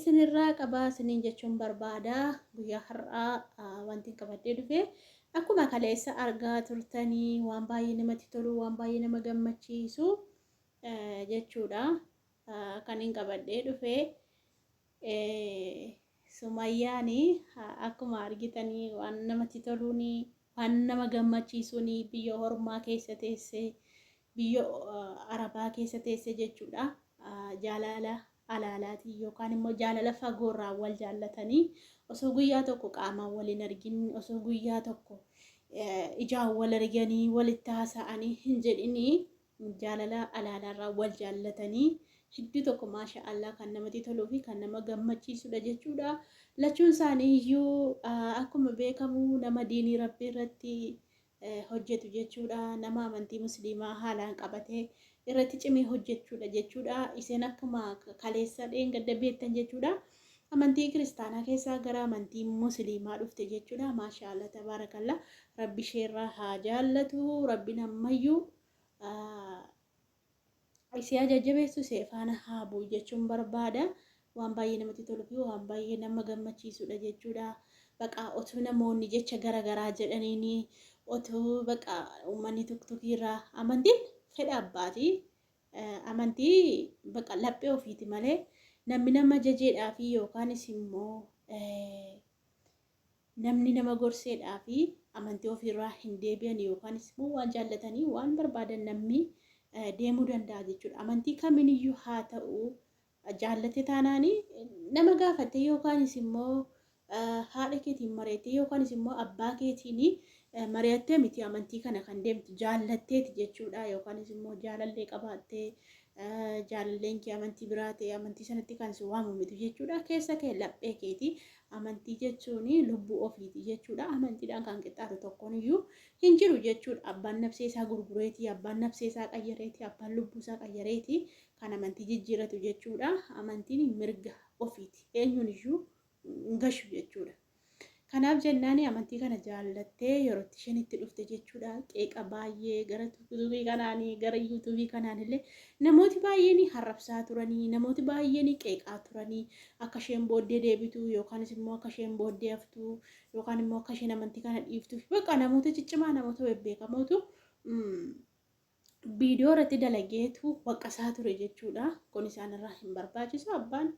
isinirraa qabaa isiniin jechuun barbaada. Guyyaa har'aa wanti qabadhee dhufe akkuma kaleessa argaa turtanii waan baay'ee namatti tolu, waan baay'ee nama gammachiisu jechuudha. Kan hin qabadhee dhufe Sumayyaan akkuma argitanii waan namatti toluun, waan nama gammachiisuun biyya ormaa keessa teessee, biyya Arabaa keessa teessee jechuudha. Jaalala alaalaatiin yookaan immoo jaalala fagoorraa wal jaallatanii osoo guyyaa tokko qaamaan wal hin argin, osoo guyyaa tokko ijaan wal arganii walitti haasa'anii hin jedhinii jaalala alaalaarraa wal jaallatanii hedduu tokko maasha Allah kan namatti toluu fi kan nama gammachiisudha jechuudha. Lachuun isaanii iyyuu akkuma beekamu nama diinii rabbii irratti hojjetu jechuudha. Nama amantii musliimaa haalaan qabatee irratti cimee hojjechuudha jechuudha. Isheen akkuma kaleessa dheengadda beektan jechuudha. Amantii kiristaanaa keessaa gara amantii musliimaa dhufte jechuudha. Maasha Allah tabaarakallah. Rabbi isheerraa haa jaallatu. Rabbiin ammayyuu isee haa jajjabeessu, isee faana haa bu'u jechuun barbaada. Waan baay'ee namatti toluu fi waan baay'ee nama gammachiisudha jechuudha. Baqaa otuu namoonni jecha garaagaraa jedhaniini otuu baqa uummanni tuktukiirraa amantiin fedha abbaati. Amantii baqa laphee ofiiti malee namni nama jajeedhaa fi yookaanis immoo Namni nama gorseedhaa fi amantii ofiirraa hin deebi'an yookaanis immoo waan jaallatanii waan barbaadan namni deemuu danda'a jechuudha. Amantii kamiiniyyuu haa ta'u jaallate taanaan nama gaafattee yookaanis immoo haadha keetiin mari'attee yookaanis immoo abbaa keetiin mari'attee miti amantii kana kan deemtu jaallatteeti jechuudha. Yookaanis immoo jaalallee qabaattee jaalalleen kee amantii biraa ta'e amantii sanatti kan si waamu miti jechuudha. Keessa kee laphee keeti. Amantii jechuun lubbuu ofiiti jechuudha. Amantiidhaan kan qixxaatu tokkoon iyyuu hin jiru jechuudha. Abbaan nafsee isaa gurgureeti, abbaan nafsee isaa qayyareeti, abbaan lubbuu isaa qayyareeti kan amantii jijjiiratu jechuudha. Amantiin mirga ofiiti. Eenyuun iyyuu hin gashu jechuudha. Kanaaf jennaan amantii kana jaallattee yerootti isheen itti dhufte jechuudha. Qeeqa baay'ee gara tuubii kanaanii gara yuutuubii kanaan illee namooti baay'een harrabsaa turanii, namooti baay'een qeeqaa turanii akka isheen booddee deebitu yookaanis immoo akka isheen booddee haftu yookaan immoo akka isheen amantii kana dhiiftuuf bakka namoota ciccimaa namoota bebbeekamootu viidiyoo irratti dalageetu waqqasaa ture jechuudha. Kun isaan irraa hin barbaachisu. Abbaan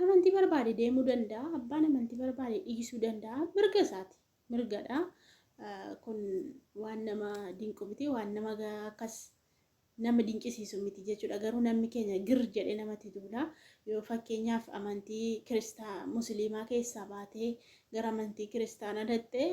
amantii barbaade deemuu danda'a. Abbaan amantii barbaade dhiisuu danda'a. Mirga isaati. Mirgadha. Kun waan nama dinqu miti. Waan nama akkas nama dinqisiisu miti jechuudha. Garuu namni keenya gir jedhee namatti duula. Yoo fakkeenyaaf amantii kiristaa musliimaa keessaa baatee gara amantii kiristaanaa dhaqxe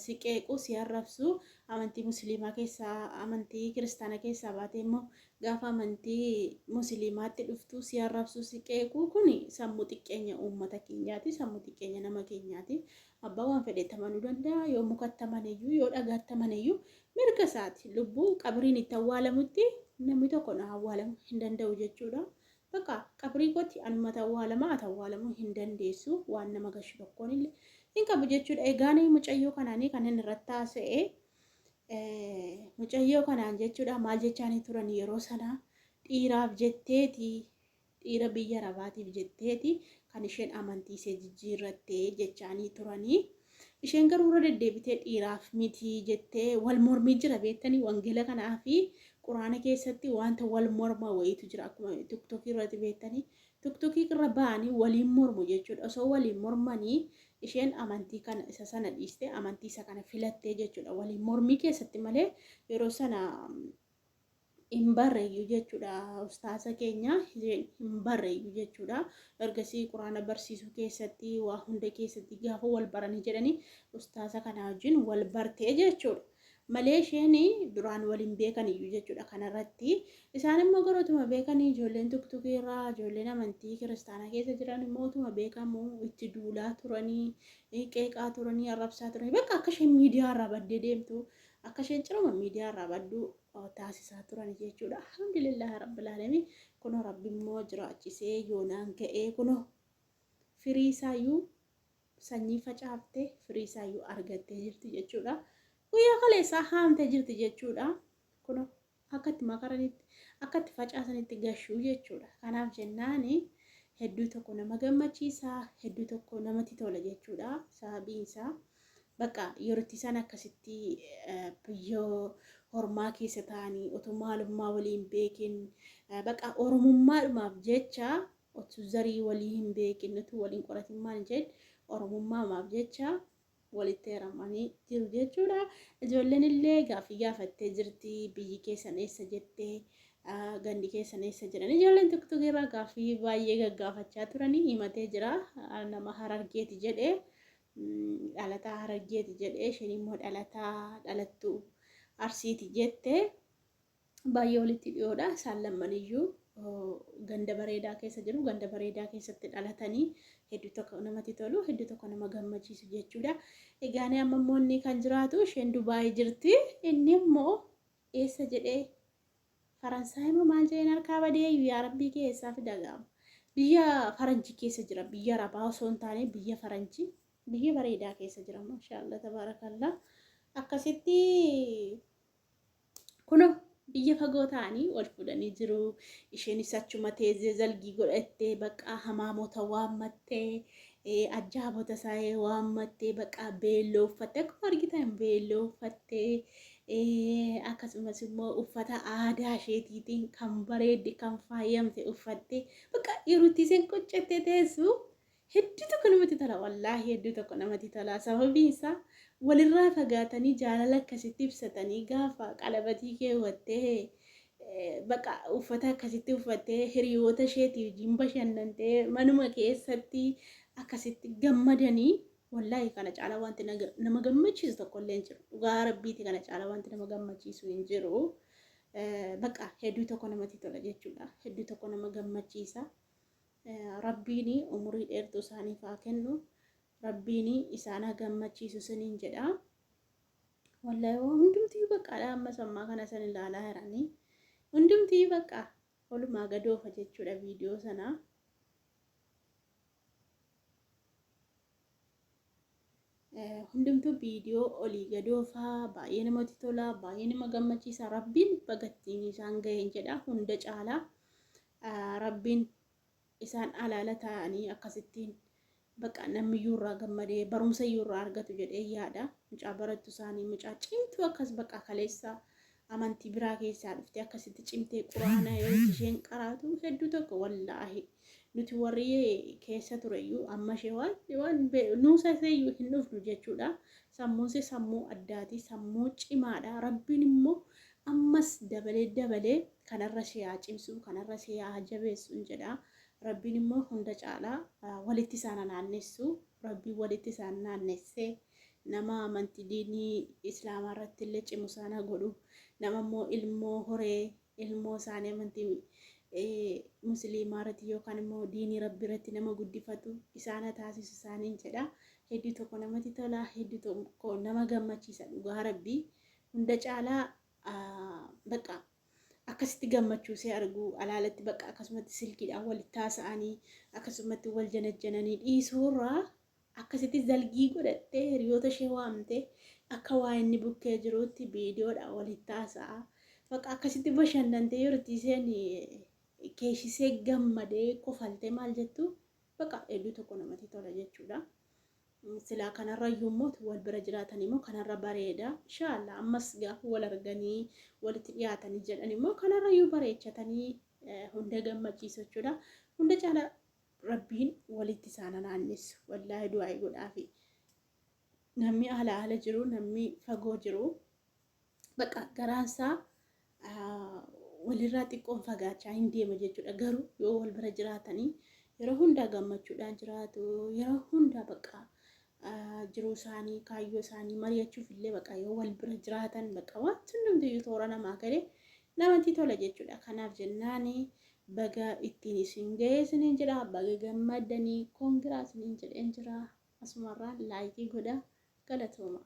si qeequ, si arrabsu. Amantii musliimaa keessaa amantii kiristaana keessaa baatee immoo gaafa amantii musliimaatti dhuftu si arrabsu, si qeequ. Kun sammuu xiqqeenya uummata keenyaati, sammuu xiqqeenya nama keenyaati. Abbaan waan fedhetti amanuu danda'a. Yoo mukatti amaneyyuu, yoo dhagaatti amaneyyuu mirga isaati. Lubbuu qabriin itti awwaalamutti namni tokko na awwaalamu hin danda'u jechuudha. Bakka qabrii kootti anumatu awwaalama, ati awwaalamuu hin dandeessu, waan nama gashu tokkoon illee hin qabu jechuudha. Egaan mucayyoo kanaanii kan inni irratti haasa'e mucayyoo kanaan jechuudha maal jechaanii turan yeroo sana dhiiraaf jetteeti, dhiira biyya Arabaatiif jetteeti kan isheen amantii ishee jijjiirratte jechaanii turanii. Isheen garuu irra deddeebitee dhiiraaf miti jettee wal mormii jira beektanii wangeela kanaa fi quraana keessatti wanta wal morma wayiitu jira akkuma tiktokii irratti beektanii tiktokii irra ba'anii waliin mormu jechuudha. Osoo waliin mormanii isheen amantii kana isa sana dhiistee amantii isa kana filattee jechuudha. Waliin mormii keessatti malee yeroo sana hin barreeyyu jechuudha. Ustaaza keenya hin barreeyyu jechuudha. Ergasii quraana barsiisuu keessatti waa hunda keessatti gaafa wal baranii jedhanii ustaaza kana wajjin wal bartee jechuudha. Malee isheen duraan wal hin beekan iyyuu jechuudha kanarratti. Isaan immoo garuu utuma beekanii ijoolleen tuktukii irraa ijoolleen amantii kiristaanaa keessa jiran immoo utuma beekamu itti duulaa turanii, qeeqaa turanii, arrabsaa turanii bakka akka isheen miidiyaa irraa baddee deemtu, akka isheen ciruma miidiyaa irraa baddu taasisaa turan jechuudha. Alhamdulillah Rabbil Aalamiin kunoo Rabbi immoo jiraachisee yoonaan ga'ee kunoo firii isaayyuu sanyii facaaftee firii isaayyuu argattee jirti jechuudha. Guyyaa kaleessaa haamtee jirti jechuudha. Kunoo akka itti makaranitti akka itti facaasanitti gashuu jechuudha. Kanaaf jennaani Hedduu tokko nama gammachiisa, hedduu tokko namatti tola jechuudha. Sababiin isaa bakka yeroo itti isaan akkasitti biyya hormaa keessa ta'anii otoo maalummaa waliin beekin, bakka oromummaadhumaaf jecha, otoo zarii walii hin beekin, otoo waliin qoratin maal jedhu, oromummaamaaf jecha walitti heeramanii jiru jechuudha. Ijoolleen illee gaaffii gaafattee jirti. Biyyi keessan eessa jettee, gandi keessan eessa jedhan. Ijoolleen TikTok irraa gaaffii baay'ee gaggaafachaa turanii himatee jira. Nama Harargeeti jedhee, dhalataa Harargeeti jedhee, isheen immoo dhalataa dhalattuu Arsiiti jette. Baay'ee walitti dhiyoodha. Isaan lammaniyyuu ganda bareedaa keessa jiru. Ganda bareedaa keessatti dhalatanii hedduu tokko namatti tolu, hedduu tokko nama gammachiisu jechuudha. Egaa amma immoo inni kan jiraatu, isheen Dubaayii jirti. Inni immoo eessa jedhee, Faransaay immoo maal jedheen harkaa badeeyyu, yaa rabbii keessaa fida gaama. Biyya faranjii keessa jira. Biyya Arabaa osoo hin taane biyya faranjii, biyya bareedaa keessa jira. Maashaallah, tabaarakallaa. Akkasitti kunoo biyya fagoo ta'anii wal fuudhanii jiru. Isheenis achuma teessee zalgii godhattee, bakka hamaamota waammattee, ajjaabota isaa waammattee, bakka beelloo uffattee, akkuma argitan beelloo uffattee, akkasumas immoo uffata aadaa isheetiitiin kan bareedde, kan faayamte uffattee, bakka yeroo itti isheen qoccattee teessu hedduu tokko namatti tola. Wallaahi hedduu tokko namatti tola. Sababiin isaa walirraa fagaatanii jaalala akkasitti ibsatanii, gaafa qalabatii keewwattee, bakka uffata akkasitti uffattee, hiriyoota isheetii wajjin bashannantee, manuma keessatti akkasitti gammadanii, wallaahi kana caalaa wanti nama gammachiisu tokko illee hin jiru. Dhugaa rabbiiti, kana caalaa wanti nama gammachiisu hin jiru. Bakka hedduu tokko namatti tola jechuudha. Hedduu tokko nama gammachiisa. Rabbiin umurii dheertuu isaaniif haa kennu. Rabbiin isaan haa gammachiisu isiniin jedha. Wallaahi hundumtiyyuu bakka amma sammaa kana san ilaalaa jiranii. Hundumtiyyuu bakka walumaa gadoofa jechuudha viidiyoo sana. Hundumtuu viidiyoo olii gadoofaa, baay'ee namatti tola, baay'ee nama gammachiisa. Rabbiin bagattiin isaan ga'een jedha hunda caalaa. Rabbiin isaan alaala ta'anii akkasittiin bakka namni iyyuu irraa gammadee barumsa iyyuu irraa argatu jedhee yaada. Mucaa barattu isaanii, mucaa cimtuu akkas bakka kaleessa amantii biraa keessaa dhuftee akkasitti cimtee quraana yeroo isheen qaraatu hedduu tokko, wallaahi nuti warri keessa tureyyuu amma ishee waan nuusa iseeyyuu hin dhufnu jechuudha. Sammuun ishee sammuu addaati, sammuu cimaadha. Rabbiin immoo ammas dabalee dabalee kanarra ishee haa cimsu, kanarra ishee haa jabeessu jedha. Rabbiin immoo hunda caalaa walitti isaan naannessu. Rabbiin walitti isaan naannessee nama amantii diinii islaamaa irratti illee cimu isaan haa godhu. Nama immoo ilmoo horee ilmoo isaanii amantii musliimaa irratti yookaan immoo diinii rabbii irratti nama guddifatu isaan haa taasisu isaaniin jedha. Hedduu tokko namatti tola, hedduu tokko nama gammachiisa dhugaa rabbii. Hunda caalaa bakka akkasitti gammachuu ishee arguu alaalatti bakka akkasumatti silkiidhaan walitti haasa'anii, akkasumatti wal janajjananii dhiisuurraa, akkasitti zalgii godhattee, hiriyoota ishee waamtee, akka waa inni bukkee jirutti viidiyoodhaan walitti haasa'a. Bakka akkasitti bashannantee yeroo itti isheen keeshisee gammadee kofaltee maal jettu, bakka hedduu tokko namatti tola jechuudha. Silaa kanarra iyyuu immoo wal bira jiraatan immoo kanarra bareeda. Inshaallah ammas gaafa wal arganii walitti dhiyaatanii jedhan immoo kanarra iyyuu bareechatanii hunda gammachiisu jechuudha. Hunda caala rabbiin walitti isaan naannessu. Wallaahi du'aa godhaafi. Namni ala ala jiru, namni fagoo jiru, bakka garaansaa walirraa xiqqoon fagaachaa hin deema jechuudha. Garuu yoo wal bira jiraatanii yeroo hundaa gammachuudhaan jiraatu, yeroo hundaa bakka jiruu isaanii, kaayyoo isaanii mari'achuuf illee bakka yoo wal bira jiraatan, bakka wanti hundumtiyyuu toora namaa galee namatti tola jechuudha. Kanaaf jennaani baga ittiin isin ga'ee isiniin jedha, baga gammaddanii, congra isiniin jedheen jira. Asumarraan like godha, galatooma.